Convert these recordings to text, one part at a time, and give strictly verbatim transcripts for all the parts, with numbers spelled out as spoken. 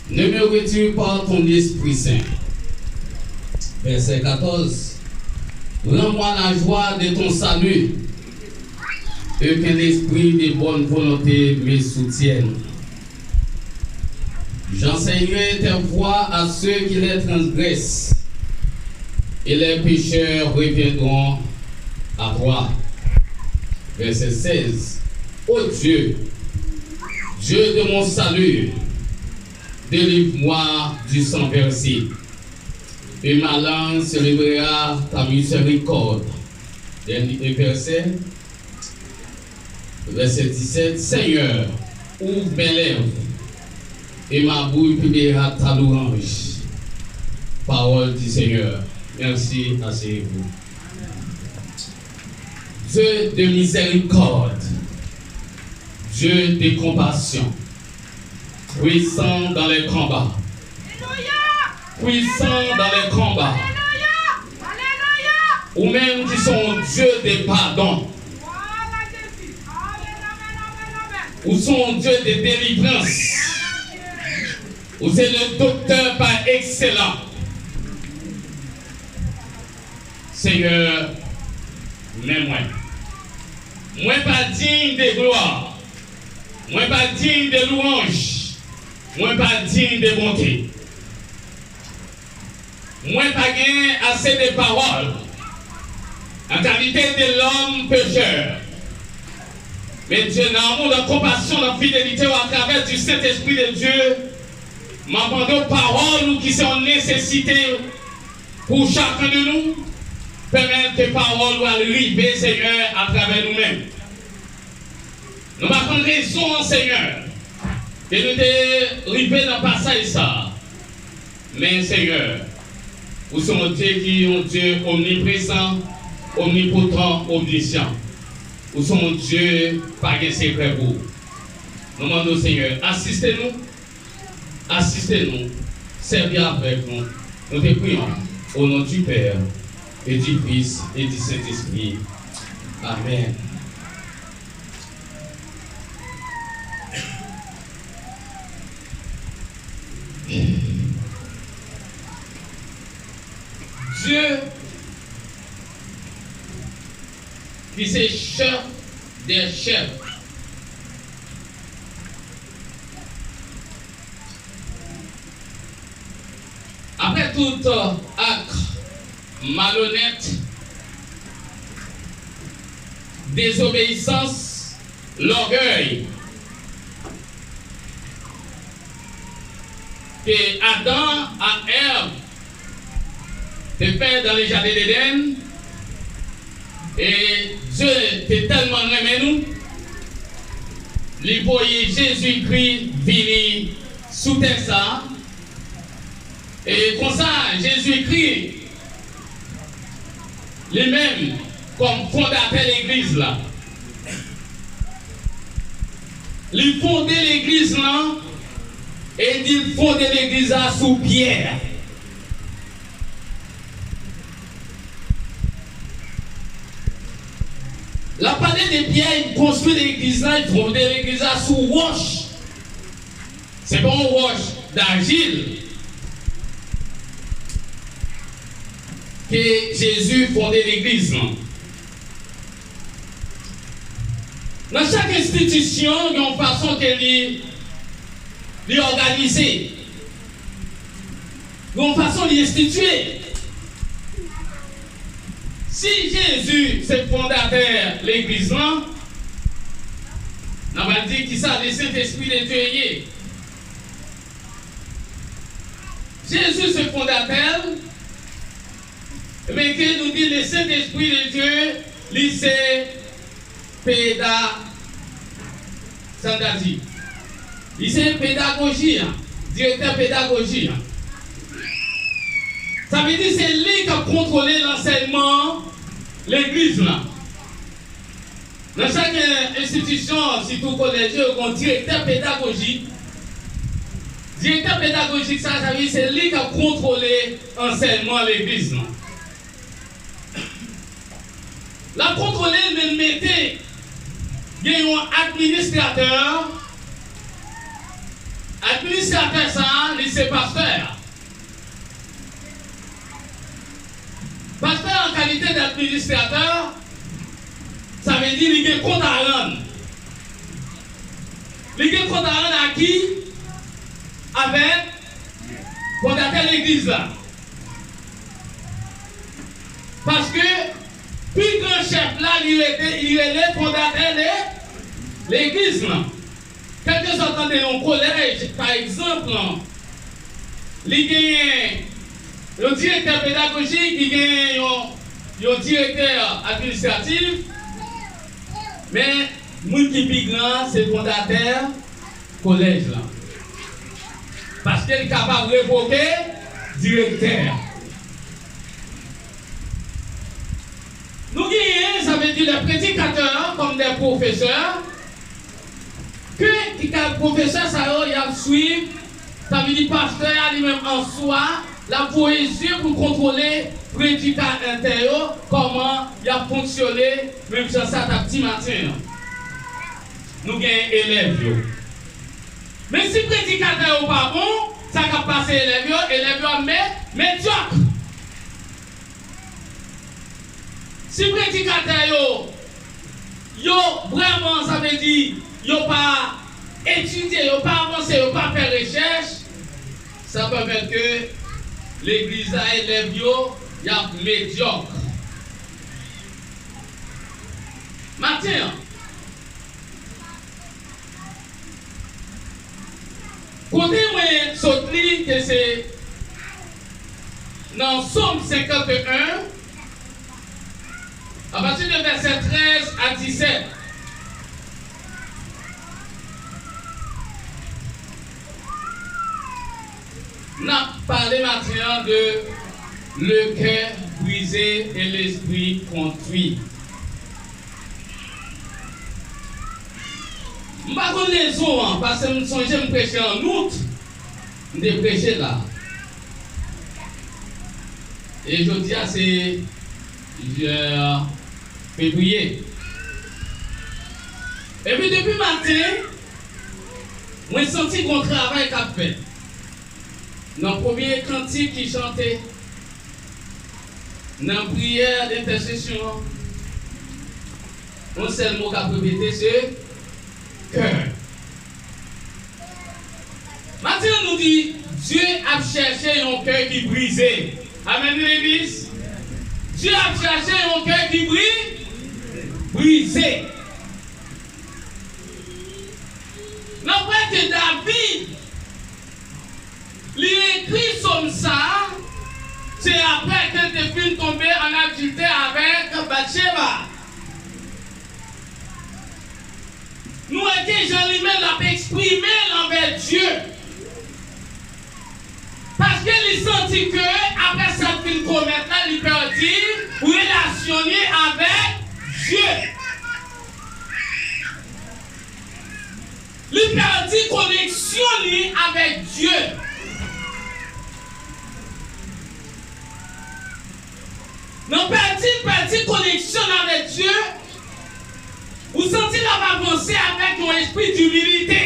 Ne me retire pas ton Esprit Saint. Verset quatorze. Rends-moi la joie de ton salut, et qu'un esprit de bonne volonté me soutienne. J'enseignerai tes voies à ceux qui les transgressent, et les pécheurs reviendront à toi. Verset seize. Ô Dieu, Dieu de mon salut, délivre-moi du sang versé, et ma langue célébrera ta miséricorde. Dernier verset, verset dix-sept. Seigneur, ouvre mes lèvres, et ma bouche publiera ta louange. Parole du Seigneur. Merci, asseyez-vous. Dieu de miséricorde, Dieu de compassion, puissant dans les combats, puissant dans les combats. Ou menm ki se yon Dye de padon. Ou se yon Dye de delivrans. Ou se le doktè pa ekselans. Senyè, men mwen. Mwen pa diy de glwa. Mwen pa diy de lwanj. Mwen pa diy de bonte. Mwen pa gen ase de pawòl an kalite de lòm pechè. Men Dye nan amou, nan konpasyon, nan fidelite w, atravè di Sentespri de Dye, m ap mande w pawòl ou ki se yon nesesite pou chak de nou, pèmèt ke pawòl ou al rive, Senyè, atravè nou menm. Nou pa konn rezon an, Senyè, ke nou te rive nan pasaj sa a. Men, Senyè, ou se yon Dye ki yon Dye omniprezan, omnipotan, omnisyan. Ou se yon Dye pa gen sekrè pou ou. Nou mande w, Senyè, asiste nou. Asiste nou, sèvi avèk nou. Nou te priye w, au nom du Père, et du Fils, et du Saint-Esprit. Amèn. Dye ki se chèf dè chèf. Apre tout ak malonèt, dezobeyisans, lògèy ke Adan ak Èv te fè dans le jardin d'Éden, e Dye te tèlman renmen nou, li voye Jezikri vini sou tè sa a. E konsa, Jezikri, li menm, kòm fondatè legliz la, li fonde legliz lan, e li di l fonde legliz la sou pyè. L ap pale de pyè, li konstwi legliz la, li fonde legliz la sou wòch. Se pa yon wòch dajil ke Jezi fonde legliz lan. Nan chak enstitisyon, gen yon fason ke li, li òganize. Gen yon fason li enstitye. Si Jezi se fondatè legliz lan, n ap al di kisa le Sentespri de Dye ye. Jezi se fondatè l, men ke nou di le Sentespri de Dye, li se peda, sa n ta di? Li se pedagoji an, direktè pedagoji an. Sa vle di se li k ap kontwole lansèyman legliz lan. Nan chak, eh, enstitisyon, sitou kolèj yo, gen yon direktè pedagojik. Direktè pedagojik sa, sa vle di se li k ap kontwole ansèyman legliz lan. L ap kontwole l, men l mete gen yon administratè. Administratè sa a, li se pastè a. Pastè an kalite d'administratè, sa vle di li gen kont a rann. Li gen kont a rann a ki? Avèk fondatè legliz la. Paske pi gran chèf la, li rete, li rele fondatè le, legliz lan. Kèlkeswa w tande yon kolèj, pa egzanp, li genyen yon direktè pedagojik, li genyen yon, yon direktè administratif, men moun ki pi gran an se fondatè kolèj lan. Paske l kapab revoke direktè a. Nou genyen, sa vle di, lè predikatè a, kòm de pwofesè, ke ki ka pwofesè sa yo, y ap swiv, sa vle di pastè a li menm an swa, l ap voye zye pou l kontwole predikatè yo, kòman y ap fonksyone, menm jan sa t ap di maten an. Nou gen elèv yo. Men si predikatè yo pa bon, sa k ap pase elèv yo, elèv yo ap me-, medyòk. Si predikatè yo, yo vrèman, sa vle di, yo pa etidye, yo pa avanse, yo pa fè rechèch, sa pèmèt ke legliz la, elèv yo, y ap medyòk. Maten an, kote mwen sot li, ke se nan Sòm senkanteyen, apati de vèsè trèz a disèt. N ap pale maten an de le cœur brisé et l'esprit contrite. M pa konn rezon an, paske m sonje m preche an out, m te preche la. E jodi a se plizyè fevriye. Epi depi maten, mwen santi gon travay k ap fèt. Nan premye kantik ki chante, nan priyè dentèsesyon an, yon sèl mo k ap repete se kè. Maten an nou di, Dye ap chèche yon kè ki brize. Amèn, legliz. Dye ap chèche yon kè ki bri-, brize. N ap wè ke David, li ekri sòm sa a, se apre ke l te fin tonbe ann adiltè avèk Batcheba. Nou wè ke jan li menm l ap eksprime l anvè Dye. Paske li santi ke, apre sa l fin komèt la, li pèdi relasyon li avèk Dye. Li pèdi koneksyon li avèk Dye. Nan pèdi, pèdi koneksyon l avèk Dye, ou santi l ap avanse avèk yon espri dimilite.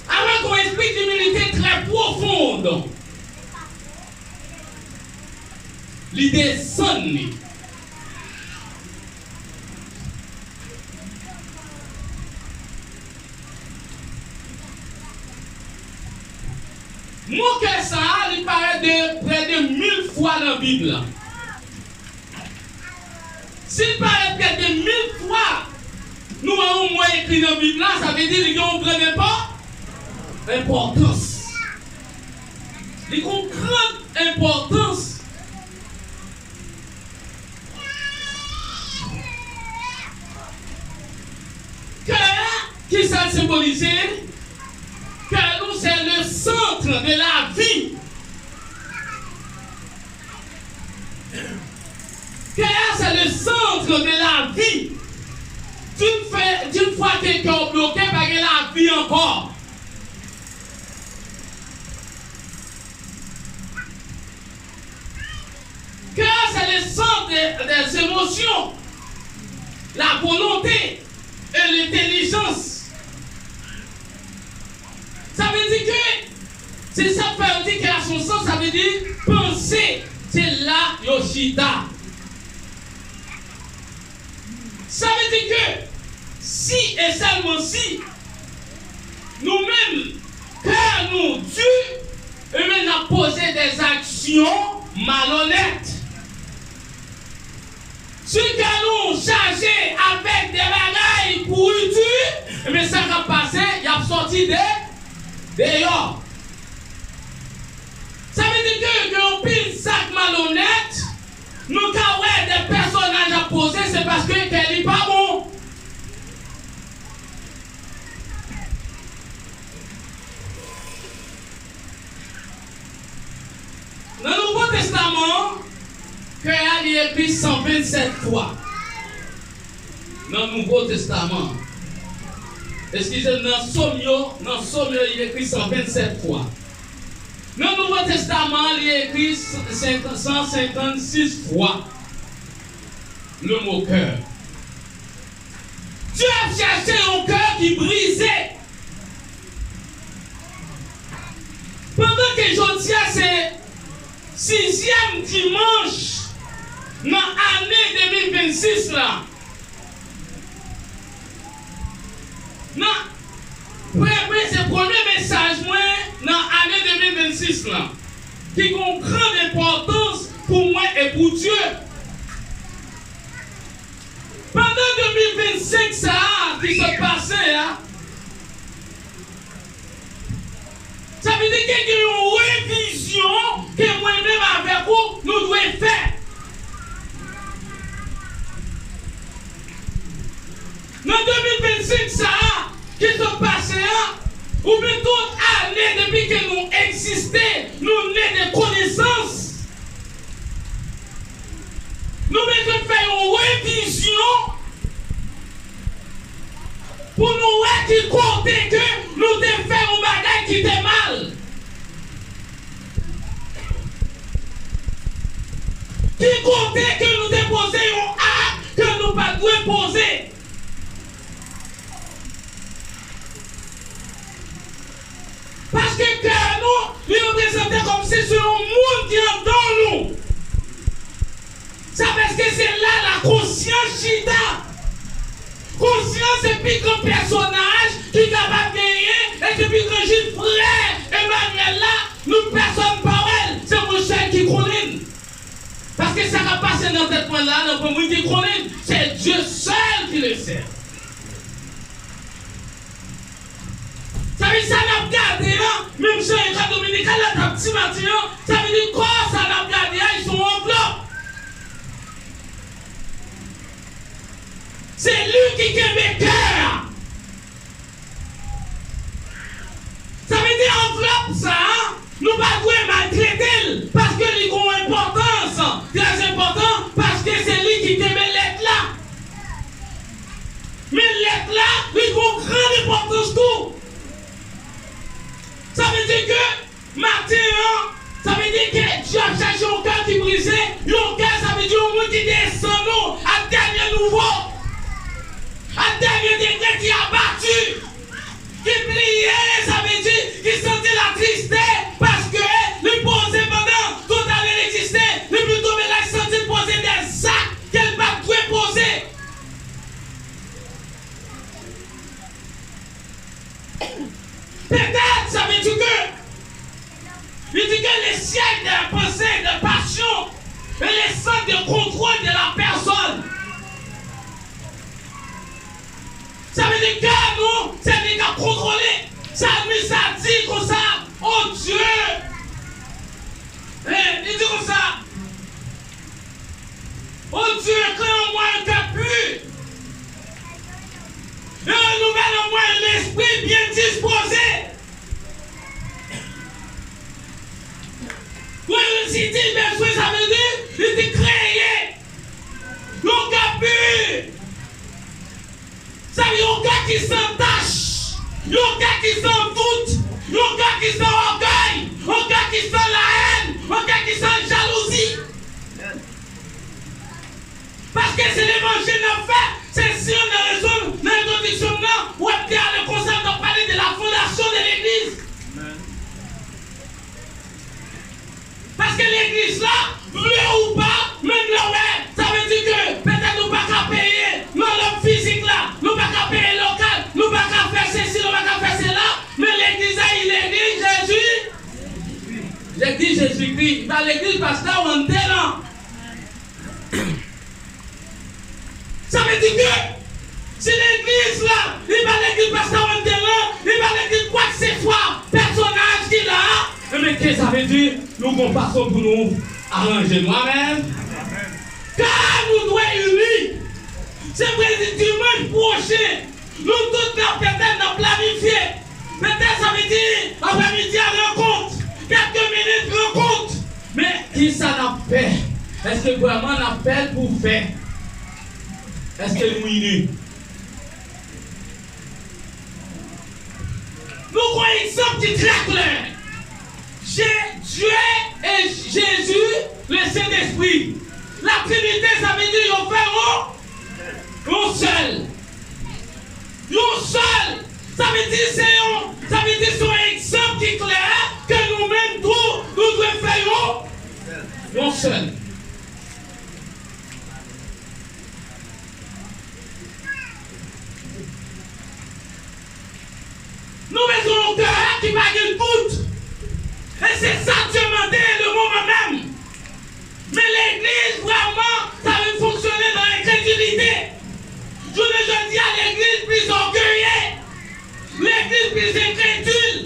Avèk yon espri dimilite trè pwofon. Li desann li. Mo kè sa a, li parèt de prè de mil fwa nan Bib la. Si l parèt prè de mil fwa, nou wè yon mo ekri nan Bib la, sa vle di li gen yon grann enpò-, enpòtans. Li gen yon grann enpòtans. Kè a, kisa l senbolize? Kè nou, c'est le centre de la vie. Kè a, c'est le centre de la vie. D'une fe-, d'une fois ke kè w bloke, pa gen lavi ankò. Cœur, c'est le centre des, des émotions, la volonté et l'intelligence. Sa vle di ke Se sa k fè yo di kè a son sant, sa vle di panse, se la yo chita. Sa vle di ke si e sèlman si nou menm, kè nou di, ebyen, n ap poze dèzaksyon malonèt. Si kè nou chaje avèk de bagay pouritu, ebyen, sa k ap pase, y ap sòti de, deyò. Sa vle di ke gen anpil zak malonèt, nou ka wè de pèsonaj ap poze, se paske kè li pa bon. Nan Nouvo Testaman an, kè a li ekri san vennsèt fwa. Nan Nouvo Testaman an, eskize m, nan Sòm yo, nan Sòm yo, li ekri san vennsèt fwa. Nan Nouvo Testaman an, li ekri san senkannsis fwa le mo kè. Dye ap chèche yon kè ki brize. Pandan ke jodi a se sizyèm dimanch nan ane de mil vennsis la, nan, premye, se premye mesaj mwen nan ane de mil vennsis la, ki gen yon gran enpòtans pou mwen e pou Dye. Pandan de mil vennsenk sa a ki sot pase a, sa vle di ke gen yon revizyon ke mwen menm avèk ou nou dwe fè. Nan de mil vennsenk sa a ki sot pase a, oubyen tout ane depi ke nou egziste, nou ne de konesans. Nou bezwen fè yon revizyon pou nou wè ki kote ke nou te fè yon bagay ki te mal. Ki kote ke nou te poze yon ak ke nou pa t dwe poze. Paske kè nou, li reprezante kòmsi se yon moun ki anndan nou. Sa paske se la la konsyans chita. Konsyans se pi gran pèsonaj ki kapab genyen, e se pi gran jis frè Emmanuel la, nou pèsòn pa wè l, se mwen sèl ki konnen l. Paske sa k ap pase nan tèt mwen la, nan granmoun ki konnen, se Dye sèl ki le sè. Sa vle di sa n ap gade a, menm jan Eklè Dominikal la t ap di maten an, sa vle di kò sa n ap gade a, li se yon anvlòp. Se li ki kenbe kè a. Sa vle di anvlòp sa a, nou pa dwe maltrete l, paske li gen yon enpòtans trè enpòtan, paske se li ki kenbe lèt la. Men lèt la, li gen yon gran enpòtans tou. Sa vle di ke maten an, sa vle di ke Dye ap chache yon kè ki brize, yon kè, sa vle di yon moun ki desann ou a dènye nivo, a dènye degre, ki abati, ki pliye, sa vle di ki santi l atriste, paske li poze pandan tout ane l egziste, li pito men la santi l poze de zak ke l pa t dwe poze. Petèt, sa vle di ke li di ke le siège de la pensée, de passion et le centre de contrôle de la personne. Sa vle di kè nou, se li k ap kontwole. Salmis la di konsa, O Dye, eh, li di konsa, O Dieu, crée en moi un cœur pur et renouvelle en moi un esprit bien disposé. Mwen, si di bezwen, sa vle di, li te kreye yon kè pi. Sa vle di yon kè ki san tach, yon kè ki san dout, yon kè ki san ògèy, yon kè ki san lahèn, yon kè ki san jalouzi. Paske se levanjil n ap fè, se si yon nan rezon, nan entwodiksyon m nan, w ap te ale konsa, n ap pale de la fondasyon de legliz. Amen. Jezikri, li pa legliz pastè Wantel lan. Sa vle di ke si legliz la, li pa legliz pastè Wantel lan, li pa legliz kwakseswa, pèsonaj ki la a, enben, ke sa vle di, nou gon fason pou nou aranje nou. Amèn. Ka nou dwe ini. Se vre, dimanch pwochen, nou tout n ap, petèt n ap planifye. Petèt sa vle di, aprèmidi a rankont, kèk minit rankont. Men, kisa n ap fè? Èske vrèman n ap fè l pou fè? Èske nou ini? Nou gon egzanp ki trè klè. Je, Dye e Jezi, le Sentespri. La Trinite, sa vle di yo fè yon, yon sèl. Yon sèl. Sa vle di se yon, sa vle di se yon egzanp ki klè ke nou menm tou, nou dwe fè yon, yon sèl. Nou bezwen yon kè ki pa gen dout. E se sa Dye mande le moman menm. Men legliz vrèman, sa vin fonksyone nan enkredilite. Jounen jodi a, legliz plis ògeye. Legliz plis enkredil.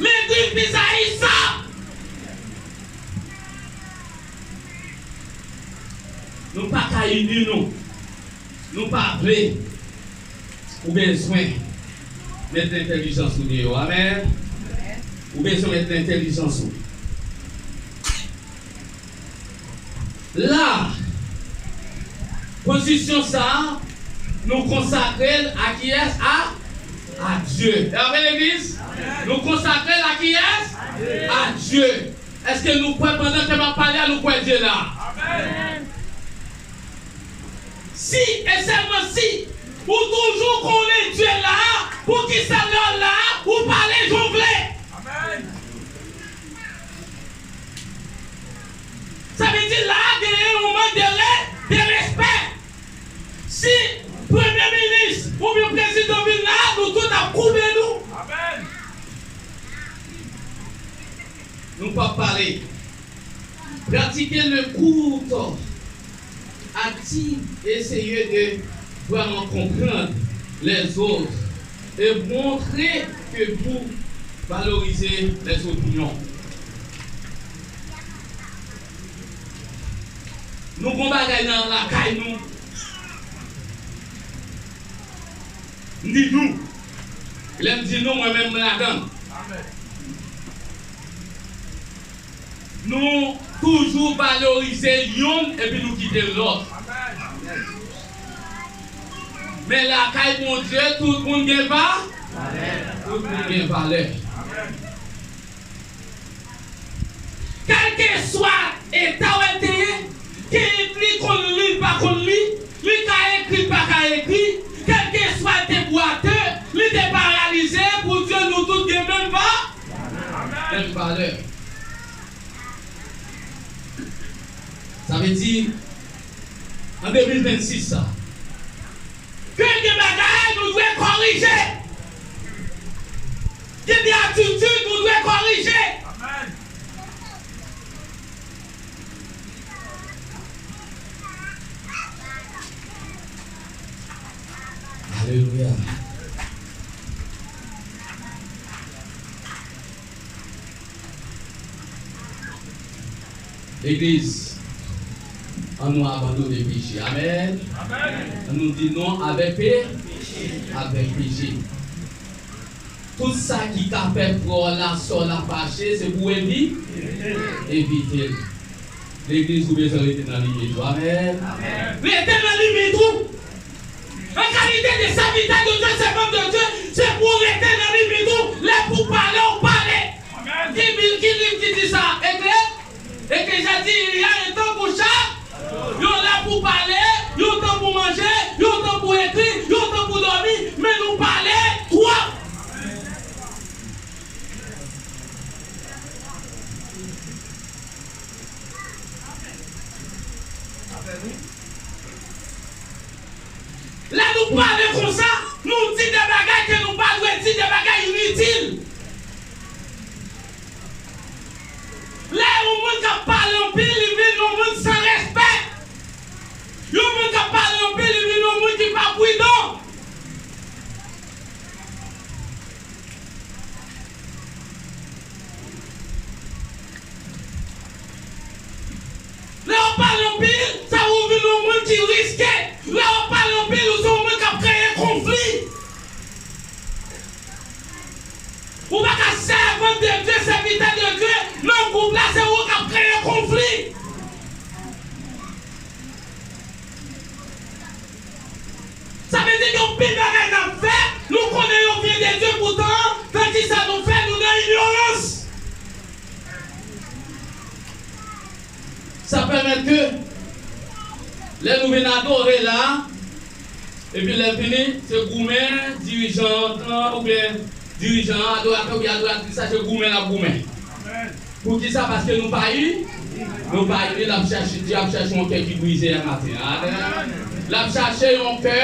Legliz plis ayisab. Nou pa ka ini nou. Nou pa vle. Ou bezwen met entèlijans ou deyò. Amèn. Ou bezwen met entèlijans ou. La, pozisyon sa a, nou konsakre l a kiyès? A, a Dye. E amen, legliz? Nou konsakre l a kiyès? A Dye. Èske nou kwè pandan ke m ap pale a, nou kwè Dye la? Amèn. Si, e sèlman si, ou toujou konnen Dye la, poukisa lè w la, ou pale jan w vle? Amèn. Sa vle di la, genyen yon mank de re-, de respè. Si premye minis oubyen prezidan vin la, nou tout ap koube nou. Amèn. Nou p ap pale. Pratiquez l'écoute active, essayez de vraiment comprendre les autres et montrez que vous valorisez les opinions. Nou gon bagay nan lakay nou. M di nou. Lè m di nou, mwen menm m ladan l. Nou toujou valorize youn epi nou kite lòt. Men lakay Bondye, tout moun gen va-, tout moun gen valè. Kèlkeswa eta w te ye, ke li konn li, li pa konn li, li ka ekri, li pa ka ekri, kèlkeswa l te bwate, li te paralize, pou Dye nou tout gen menm va-, menm valè. Sa vle di, an de mil vennsis sa, ke gen bagay nou dwe kòrije. Gen de atitid nou dwe kòrije. Amèn. Alelouya. Legliz, an nou abandone peche. Amèn. Amèn. An nou di non avèk pe-, avèk peche. Tout sa ki ka fè frè w la, sè w la fache, se pou evi-, evite l. Legliz, ou bezwen rete nan limit ou. Amèn. Amèn. Rete nan limit ou. An kalite de sèvitè de Dye, sèvant de Dye, se pou w rete nan limit ou. Lè pou pale, ou pale. Ki Bib, ki liv ki di sa? Eklè-, Eklezyasis di, il y a un temps pour chaque, yon lè pou pale, yon tan pou manje, yon tan pou ekri, yon tan pou dòmi, men nou pale twòp. Lè nou pale konsa, nou di de bagay ke nou pa dwe di, de bagay initil. Ou pa ka sèvant de Dye, sèvitè de Dye, nan gwoup la, se ou k ap kreye konfli. Sa vle di gen anpil bagay n ap fè, nou konnen yo vyen de Dye, poutan, nan kisa nou fè, nou nan inyorans. Sa pèmèt ke lè nou vin adore la, epi lè fini, se goumen, dirijan an oubyen dirijan an, adoratè oubyen adoratris la, se goumen l ap goumen. Poukisa? Paske nou pa ini, nou pa ini, l ap chache, Dye ap chache yon kè ki brize a maten an. L ap chache yon kè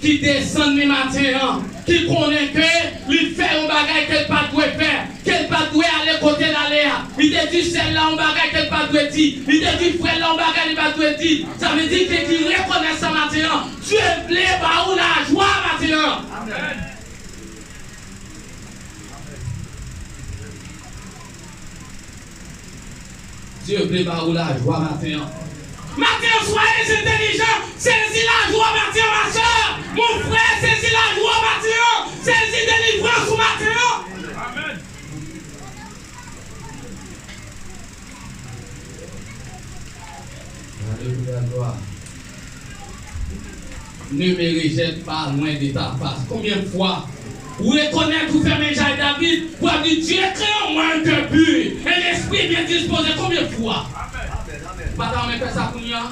ki desann li maten an, ki konnen ke li fè yon bagay ke l pa t dwe fè, ke l pa t dwe ale kote l ale a. Li te di syèl la yon bagay ke l pa t dwe di. Li te di frè l la yon bagay li pa t dwe di. Sa vle di ke ki rekonèt sa maten an. Dye vle ba ou lajwa maten an. Dye vle ba ou lajwa maten an. Maten an, soyez intelligent. Sezi lajwa maten an, ma sè. Mon frè, sezi lajwa maten an. Sezi delivrans ou maten an. Amèn. Alelouya, glwa. Ne me rejette pas loin de ta face. Konbyen fwa ou rekonèt ou fèmen je ak David, pou ap di, Dieu, crée en moi un cœur pur, un esprit bien disposé. Konbyen fwa? Ou pa ta renmen fè sa kounye a?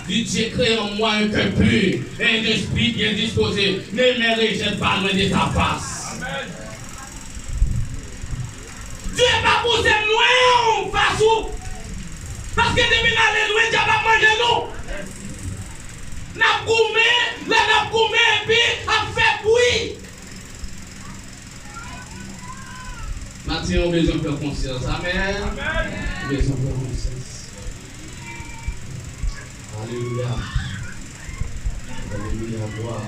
Di, Dieu, crée en moi un cœur pur, un esprit bien disposé. Ne me rejette pas loin de ta face. Dye pa pouse m lwen fas ou. Paske depi n ale lwen, dyab ap manje nou. N ap goumen, lè n ap goumen, epi ap fè bwi. Maten an, ou bezwen pran konsyans. Amèn. Ou bezwen pran konsyans. Alelouya. Alelouya, glwa.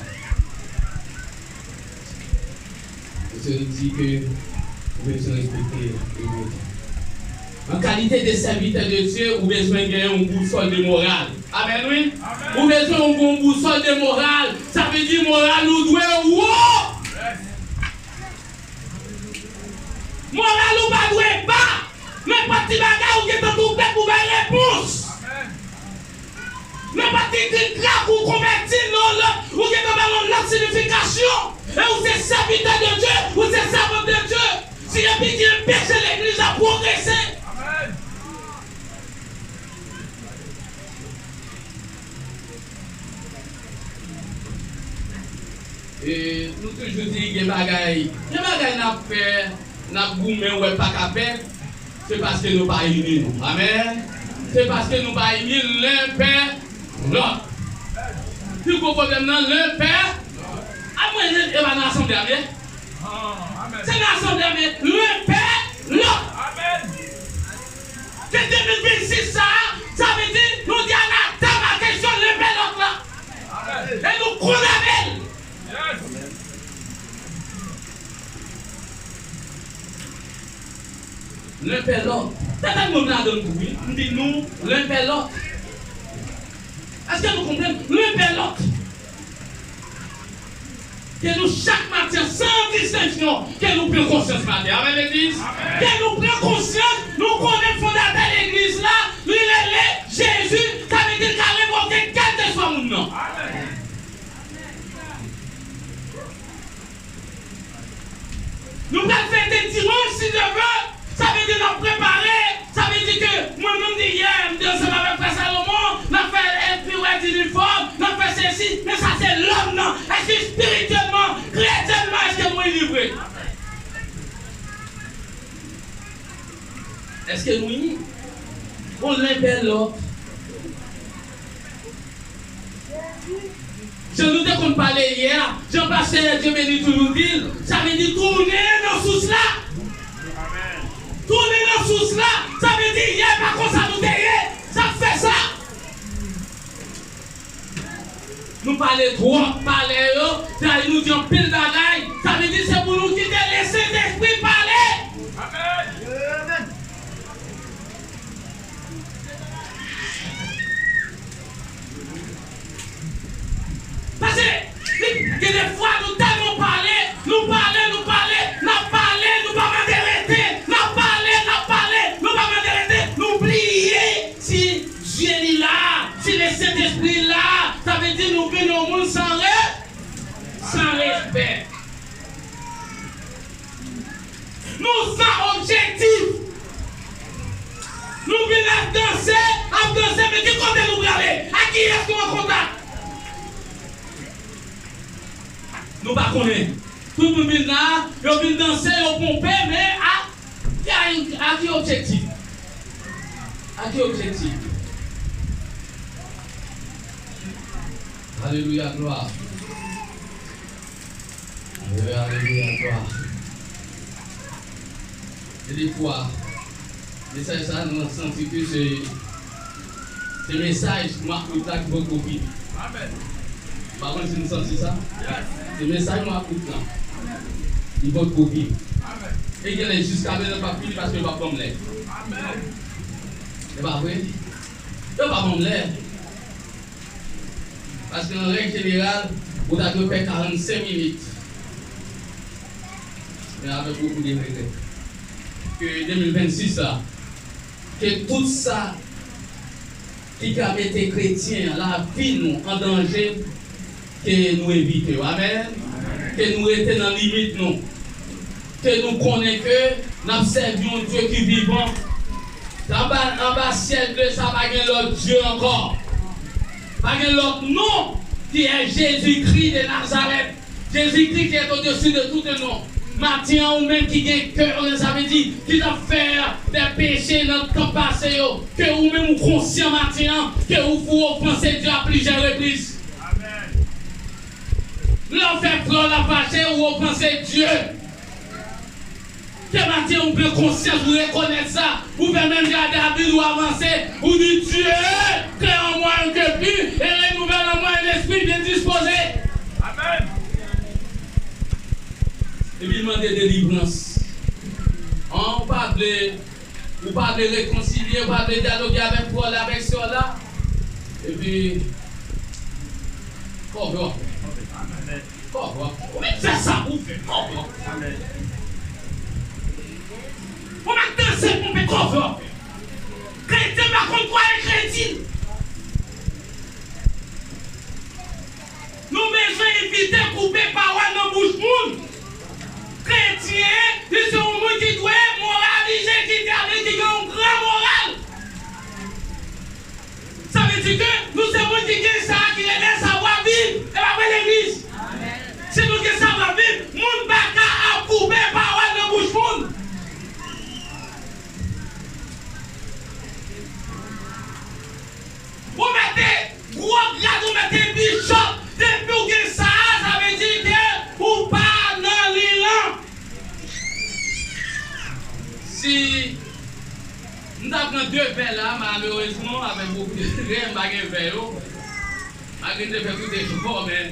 Mesye, nou di ke ou bezwen respekte limit. An kalite de sèvitè de Dye, ou bezwen gen yon bousòl de moral. Amèn, wi. Ou bezwen yon bon bousòl de moral. Sa vle di moral ou dwe wo. Moral ou pa dwe ba. Nenpòt ti bagay ou gentan twouble pou bay repons. Nenpòt ti krik krak ou konvèti nan lòt, ou gentan ba l yon lòt siyifikasyon. E ou se sèvitè de Dye, ou se sèvant de Dye. Si epi ki anpeche legliz la pwogrese. E nou toujou di gen bagay, gen bagay n ap fè, n ap goumen, wè pa ka fèt, se paske nou pa ini nou. Amèn. Se paske nou pa ini len pè lòt. Pi gwo pwoblèm nan, len pè. A mwen, e pa nan asanble a m ye. Se nan asanble a m ye. Len pè lòt. Ke de mil vennsis sa a, sa vle di nou di anatèm a kesyon len pè lòt la. E nou kondane l. Len pè lòt. Tèt ak mwen m ladan l tou, wi. M di nou, len pè lòt. Èske nou konprann? Len pè lòt. Ke nou chak maten, san distenksyon, ke nou pran konsyans maten. Amèn, legliz. Ke nou pran konsyans, nou konnen fondatè legliz la, li rele Jezi, sa vle di l ka revoke kèlkeswa moun nan. Nou pral fete dimanch, si Dye vle. Sa vle di n ap prepare. Sa vle di ke mwen menm di yè, m te ansanm avèk frè Salomon, n ap fè, epi w ap di linifòm, n ap fè sesi, men sa se lòm nan. Èske espirityèlman, kretyènman, èske nou ini vre? Èske nou ini? On len pè lòt. Jan nou te konn pale yè a, jan pastè Dye Beni toujou di l, sa vle di tounen nan sous la. Tounen nan sous la, sa vle di yè pa konsa nou te ye, sa k fè sa. Nou pale twòp, pale yo, sa vle di nou di anpil bagay, sa vle di se pou nou kite Lesentespri pale. Amèn. Paske, gen de fwa nou tèlman pale, nou pale, nou pale, n ap pale, Nou san objektif. Nou vin ap danse, ap danse, men ki kote nou prale? Ak kiyès nou an kontak? Nou pa konnen. Tout moun vin la, yo vin danse, yo ponpe, men a, a, a ki objektif? A ki objektif? Alelouya, glwa. Alelouya, alelouya, glwa. Gen de fwa, mesaj sa a, nou santi ke se, se mesaj mwa out la ki potko fini. Amèn. M pa konn si nou santi sa. Yes. Se mesaj mwa out la. Li potko fini. Amèn. E genlè jiska prezan l p ap fini paske yo p ap ban m lè. Amèn. Se pa vre? Yo pa ban m lè. Paske an règ jeneral, ou ta dwe fè karannsenk minit. Men avèk bokou de regrè, ke de mil vennsis la, ke tout sa ki ka mete kretyen an, lavi nou an danje, ke nou evite yo. Amèn. Ke nou rete nan limit nou. Ke nou konnen ke n ap sèvi yon Dye ki vivan. Anba, anba syèl ble sa, pa gen lòt Dye ankò. Pa gen lòt non ki è Jezikri de Nazarèt. Jezikri ki è odesi de tout non. Maten an, ou menm ki gen kè, sa vle di, ki t ap fè de peche nan tan pase yo, ke ou menm ou konsyan maten an, ke ou, ou ofanse Dye a plizyè repriz. Amèn. Lè w fè frè w la fache, ou ofanse Dye. Ke maten ou pran konsyans, ou rekonèt sa, ou fè menm jan a David, ou avanse, ou di, Dye, kreye an mwen yon kè pi, e renouvèle an mwen yon lespri byen dispoze. Amèn. Epi l mande delivrans. An, ou pa vle Ou pa vle rekonsilye, ou pa vle dyaloge avèk frè w la, avèk sè w la. Epi, kòve w ap fè. Kòve w ap fè. Ou menm fè sa pou w fè. Kòve w ap fè. Ou menm danse pou w fè kòve w ap fè. Kretyen pa konn kwa e kretyen. Nou bezwen evite koupe pawòl nan bouch moun. Kretyen, li se yon moun ki dwe moralize, ki dwe gen yon gran moral. Sa vle di ke nou se moun ki gen sa a ki rele savwa viv, e pa vre legliz. Si nou gen savwa viv, moun pa ka ap koupe pawòl nan bouch moun. Ou mete gwo grad, ou mete bichòp, depi w gen sa a, sa vle di ke ou pa nan liy lan. Si m ta pran de vè la, malerezman, avèk bokou de regrè, m pa gen vè yo. Malgre m te fè tout efò, men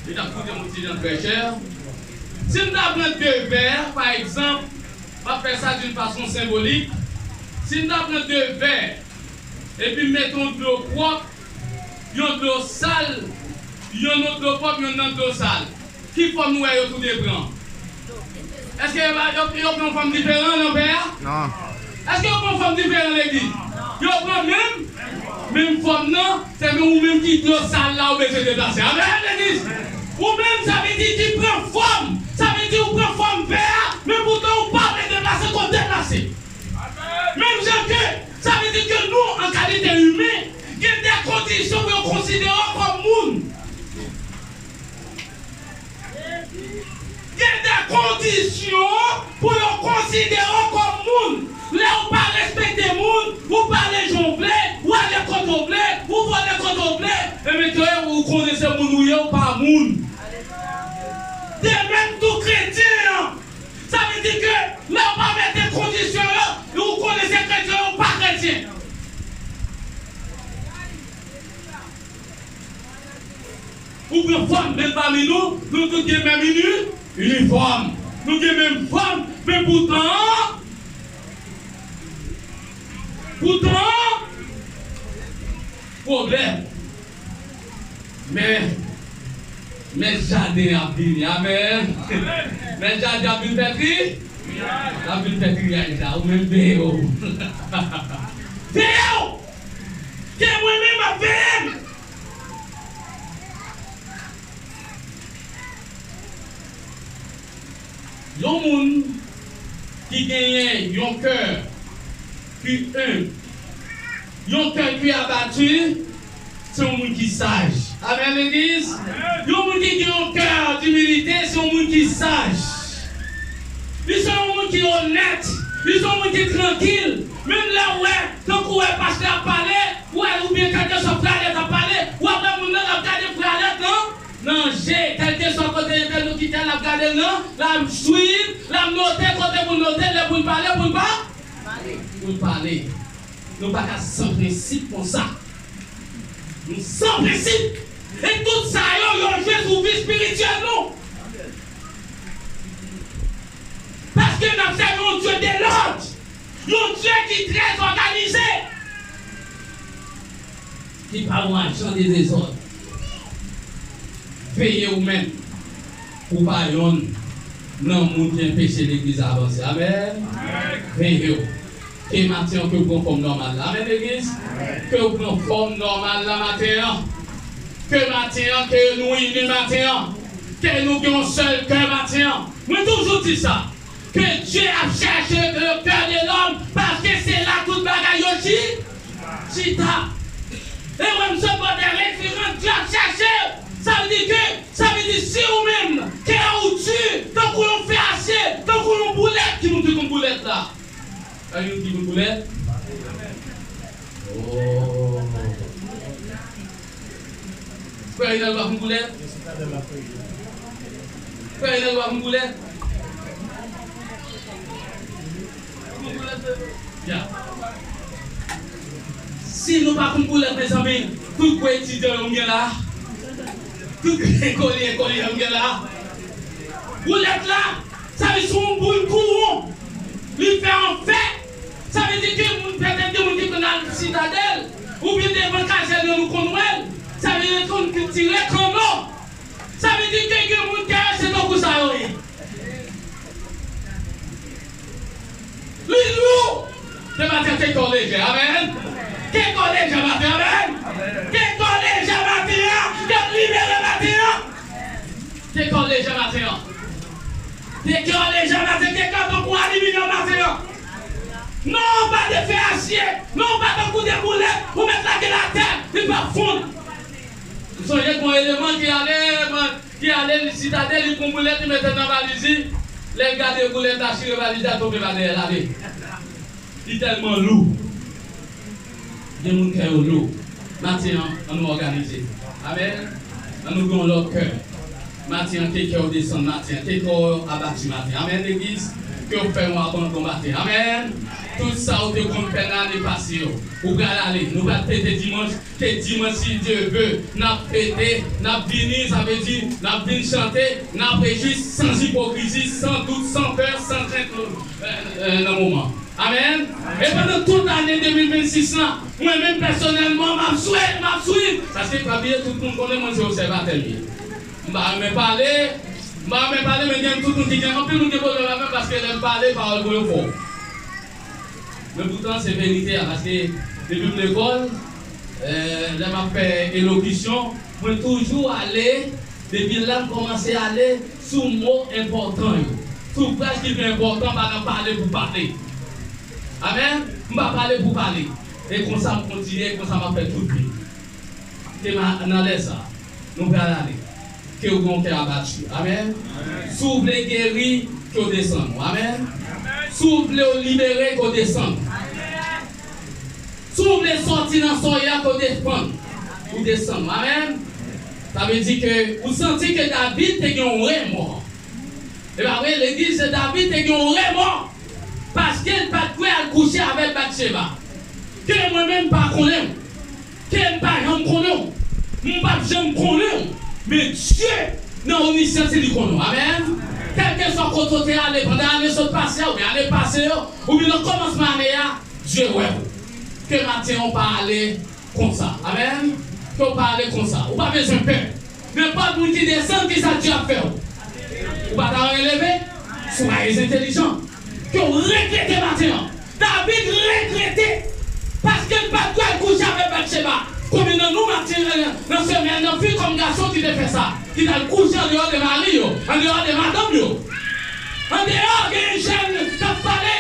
li t ap koute m yon ti jan trè chè. Si m ta pran de vè, pa egzanp, m ap fè sa d'une façon symbolique. Si m ta pran de vè, epi m mete yon dlo pwòp, yon dlo sal, yon lòt dlo pwòp, yon lòt dlo sal. Ki fòm nou wè yo tou de pran? Èske yo, yo, yo pran fòm diferan nan vè a? Non. Èske yo pran fòm diferan legliz? Yo pran menm, menm fòm nan, sèlman ou menm ki dlo sal la ou bezwen deplase. Amèn, legliz! Ou menm, sa vle di ki pran fòm, sa vle di ou pran fòm vè a, men poutan ou pa vle deplase, konn deplase. Menm jan ke, sa vle di ke nou, an kalite imen, gen de kondisyon pou yo konsidere w kòm moun. Gen de kondisyon pou yo konsidere w kòm moun. Lè ou pa respekte moun, ou pale jan w vle, ou ale kote w vle, ou vole kote w vle, ebyen ke ou konnen se moun ou ye, ou pa moun. De menm tou kretyen an, sa vle di ke lè w pa mete kondisyon yo, ou konnen se kretyen, ou pa kretyen. Ou pran fòm, men pami nou, nou tout gen menm ini-, inifòm. Nou gen menm fòm, men poutan, poutan, pwoblèm. Men, men jaden ap vini, amèn. Men jaden ap vin fè tri, ap vin fè triyaj la, ou menm veye w. Veye w! Ke mwen menm ap veye m! Yon moun ki genyen yon kè ki enb, yon kè ki abati, se yon moun ki saj. Amèn, legliz? Yon moun ki gen yon kè dimilite, se yon moun ki saj. Li se yon moun ki onèt. Li se yon moun ki trankil. Menm lè w wè, tankou w wè pastè ap pale, w wè, oubyen kèlkeswa frè Alèt ap pale, w ap wè moun nan ap gade frè Alèt nan, nan je, kèlkeswa kote entèlokitè l ap gade l nan, l ap swiv, l ap note kote pou l note, lè pou l pale, pou l pa, pou l pale. Nou pa ka san prensip konsa. Nou san prensip. E tout sa yo, yo jwe sou vi espirityèl nou. Paske n ap sèvi yon Dye de lòd, yon Dye ki trè òganize, ki pa yon ajan de dezòd. Veye ou menm, pou pa yonn nan moun ki enpeche legliz avanse. Amèn. Veye w. Ke maten an, ke w pran fòm nòmal la. Amèn, legliz. Ke w pran fòm nòmal la maten an. Ke maten an, ke nou ini maten an. Ke nou gen yon sèl kè maten an. Mwen toujou di sa. Ke Dye ap chache le cœur de l'homme, paske se la tout bagay yo chi-, chita. E wè m sot bò de referan, Dye ap chache. Sa vle di ke, sa vle di si ou menm, kè ou di, tankou yon fè asye, tankou yon boulèt, ki moun ki konn boulèt la? Sa yon ki konn boulèt? Oh. Frè Renal pa konn boulèt? Frè Renal pa konn boulèt? Ya. Si nou pa konn boulèt, mezanmi, tout gwo etidyan yo m gen la. Tout gwo ekolye, ekolye yo m gen la. Boulèt la, sa vle di se yon boul kou won. Li fè anfè. Sa vle di ke moun, petèt gen moun ki konn al Sitadèl, oubyen devan kazèn yo nou konn wè l. Sa vle di konn tire kanno. Sa vle di ke gen moun kè yo se tankou sa yo ye. Li lou. Ke maten ke kò lejè, amèn. Ke kò lejè maten, amèn. Ke kò lejè maten an, ke libere maten an. Ke kò lejè maten an. Ke kè w lejè maten, ke kè w tankou aliminyòm maten an. Non, w pa de fè asye. Non, w pa tankou de boulèt, ou mèt lage l atè, li p ap fonn. M sonje gon eleman ki ale, ki ale li Sitadèl, li pran boulèt, li mete nan valiz li. Lè l gade boulèt la, chire valiz la, tonbe pa dèyè l ale. Li tèlman lou. Gen moun kè yo lou. Maten an, ann nou òganize. Amèn. Ann nou gen yon lòt kè. Maten an, ke kè w desann maten an. Ke kè w abati maten an. Amèn, legliz. Ke w fè yon abandon maten an. Amèn. Tout sa w te konn fè nan ane pase yo. Ou pral ale. Nou pral fete dimanch. Ke dimanch, si Dye ve, n ap fete, n ap vini, sa vle di, n ap vin chante, n ap rejwi san ipokrizi, san dout, san pè, san krent, euh, euh, nan moman. Amèn. E pandan tout ane de mil vennsis lan, mwen menm pèsonèlman, m ap swe, m ap swiv. Paske pa bliye, tout moun konnen mwen se obsèvatè m ye. M pa renmen pale, m pa renmen pale, men gen tout moun ki gen, anpil moun gen pwoblèm avè m paske lè m pale, pawòl mwen yo fò. Men poutan, se verite a, paske depi m lekòl, euh, lè m ap fè elokisyon, mwen toujou ale, depi la m kòmanse ale sou mo enpòtan yo. Sou fraz ki pi enpòtan, pa nan pale pou pale. Amèn? M pa pale pou pale. E konsa m kontinye, e konsa m ap fè tout vi m. Ke m a-, nan lè sa, nou pral ale. Ke w gen yon kè abati. Amèn. Si w vle geri, ke w desann ou. Amèn. Si w vle w libere, ke w desann ou. Si w vle sòti nan sòy la, ke w desann ou. Ou desann ou. Amèn. Sa vle di ke ou santi ke David te gen yon remò. E pa vre, legliz, se David te gen yon remò paske l pa t dwe al kouche avèk Batcheba. Ke mwen menm m pa konnen w, ke m pa janm konnen w, m p ap janm konnen w, men Dye nan onisyan se li konnen w. Amèn. Kèlkeswa kote w te ale pandan ane sot pase a oubyen ane pase yo, oubyen nan kòmansman ane a, Dye wè w. Ke maten an w pa ale konsa. Amèn. Ke w pa ale konsa. Ou pa bezwen pè. Nenpòt moun ki desann, kisa Dye ap fè w? Ou pa ta renmen leve? Soyez entelijan. Ke w regrete maten an. David regrete paske l pa t dwe al kouche avèk Batcheba. Konbyen nan nou maten an, nan semèn nan, fi kòm gason ki te fè sa? Ki t al kouche andeyò de mari yo, andeyò de madanm yo. Andeyò, gen jèn k ap pale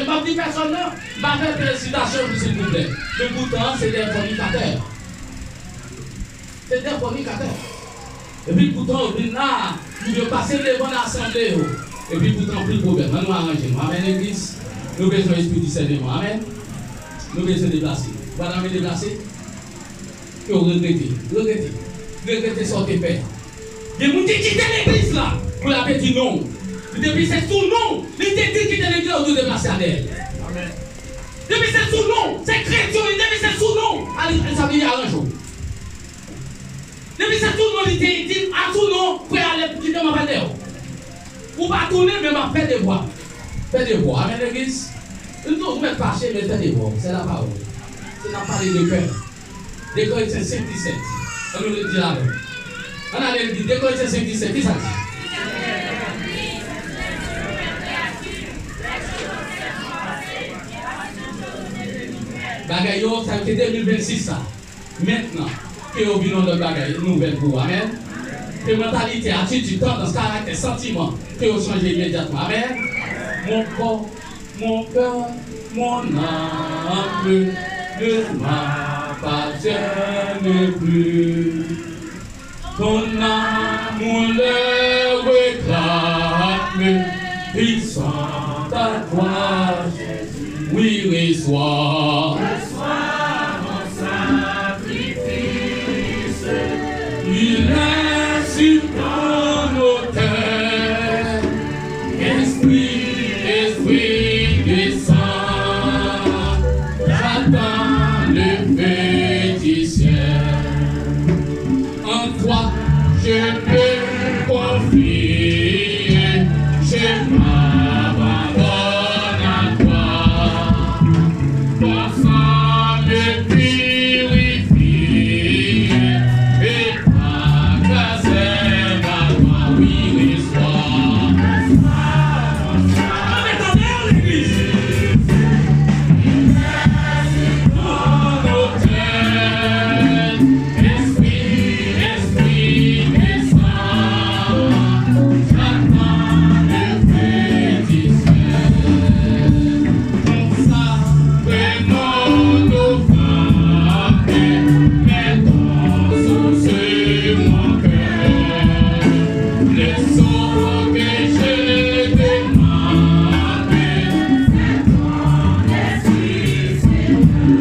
M ap di pèsòn nan, m pa fè felisitasyon, silvouplè. Men poutan, se de fònikatè. Se de fònikatè. Epi poutan, yo vin la, yo pase devan asanble yo. Epi poutan, pil pwoblèm. Ann nou aranje nou. Amèn, legliz. Nou bezwen espri disèneman. Amèn. Nou bezwen deplase. Ou pa ta renmen deplase? Ke w regrete. Regrete. Regrete sa w te fè. Gen moun ki kite legliz la pou l ap di non. Depi se sou non, li te di kite legliz la, ou tou deplase avè l. Depi se sou non, se kretyon li, depi se sou non, ale sa vini aranje w. Depi se sou non, li te di a sou non, frè ale kite m ap al dèyè w. Ou pa tounen, men m ap fè devwa. Fè devwa. Amèn, legliz. Nou tou, ou mèt fache, men fè devwa. Se lapawòl. Se n ap pale de kè. De Korentyen senk disèt. Ann nou li l avè m. Ann ale li di de Korentyen senk disèt. Ki sa l di? Bagay yo, sa yo te de mil vennsis sa. Mentnan, ke yo vin yon lòt bagay, nouvèl pou ou. Amèn. Ke mantalite, atitid, tandans, karaktè, santiman, ke yo chanje imedyatman. Amèn. Mon corps, mon cœur, mon âme ne m'appartiennent plus. Ton amour les réclame, ils sont à toi, Jésus. Oui, reçois. Reçois mon sacrifice. Il est sur ton autel. Esprit, Esprit, descends. J'attends le feu du ciel. En toi, je peux confier, je m'abandonne à toi. Ton sang me purifie et ta grâce m'attend. Oui, reçois. Tande, tande, legliz.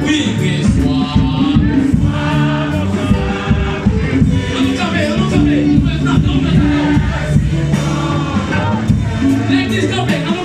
Oui, reçois. Ann nou kanpe, ann nou kanpe. Legliz kanpe, ann nou